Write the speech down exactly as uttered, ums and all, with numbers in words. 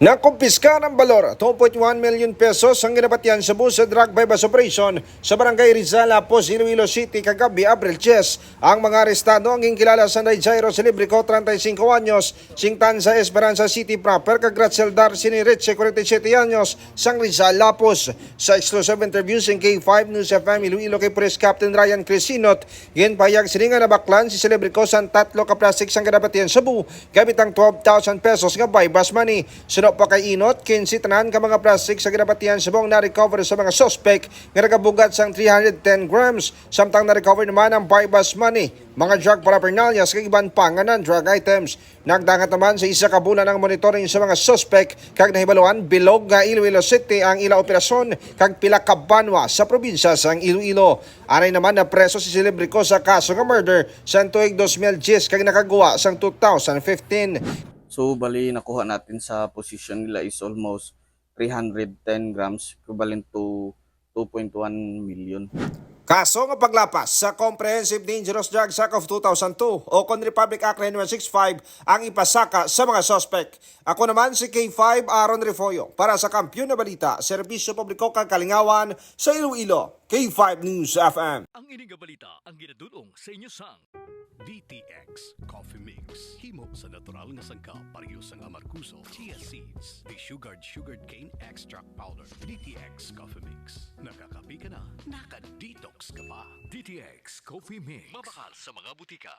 Nakumpiska ng balor two point one million pesos ang ginapatihan sa busa drug buy-bust operation sa Barangay Rizal, Lapos, Iloilo City, kagabi, Abril diyes. Ang mga arestado ang ginkilala Sanday Jairo Celebrico, treinta y cinco anyos, singtan sa Esperanza City proper, kag Rachel Darcini Richie, forty-seven anyos, sang Rizal, Lapos. Sa exclusive interview sing K five News F M Iloilo kay Police Captain Ryan Crisinot, ginpahayag sini nga nabaklan si Celebrico sang tatlo ka plastic sang ginapatihan shabu gamit ang twelve thousand pesos nga buy-bust money. Suno pa kay Inot, kinse tanan ka mga plastic sa ginapatihan shabu ang na-recover sa mga suspek nga nagabugat sang three hundred ten grams, samtang na-recover naman ang buy-bust money, mga drug paraphernalia, kag iban pa nga non-drug items. Nagdangat naman sa isa ka bulan ang monitoring sa mga suspek kag nahibaluan bilog nga Iloilo City ang ila operasyon kag pila ka banwa sa probinsya sang Iloilo. Anay naman, napreso si Celebrico sa kaso nga murder sa tuig dos mil diyes kag nakagwa sang two thousand fifteen. So, bali, nakuha natin sa position nila is almost three hundred ten grams, equivalent to two point one million. Kaso nga paglapas sa Comprehensive Dangerous Drugs Act of two thousand two o kon Republic Act nine one six five ang ipasaka sa mga suspek. Ako naman si K five Aaron Refollo para sa Kampiyon na Balita, Serbisyo Publiko kag Kalingawan sa Iloilo, K five News F M. Ang ini nga balita ang ginadul-ong sa inyo sang D T X Coffee Mix. Himo sa natural nga sangkap, pareho sang amargoso, chia seeds, desugared sugarcane extract powder. D T X Coffee Mix. Nakakape ka na, naka-detox ka pa. D T X Coffee Mix. Mabakal sa mga butika.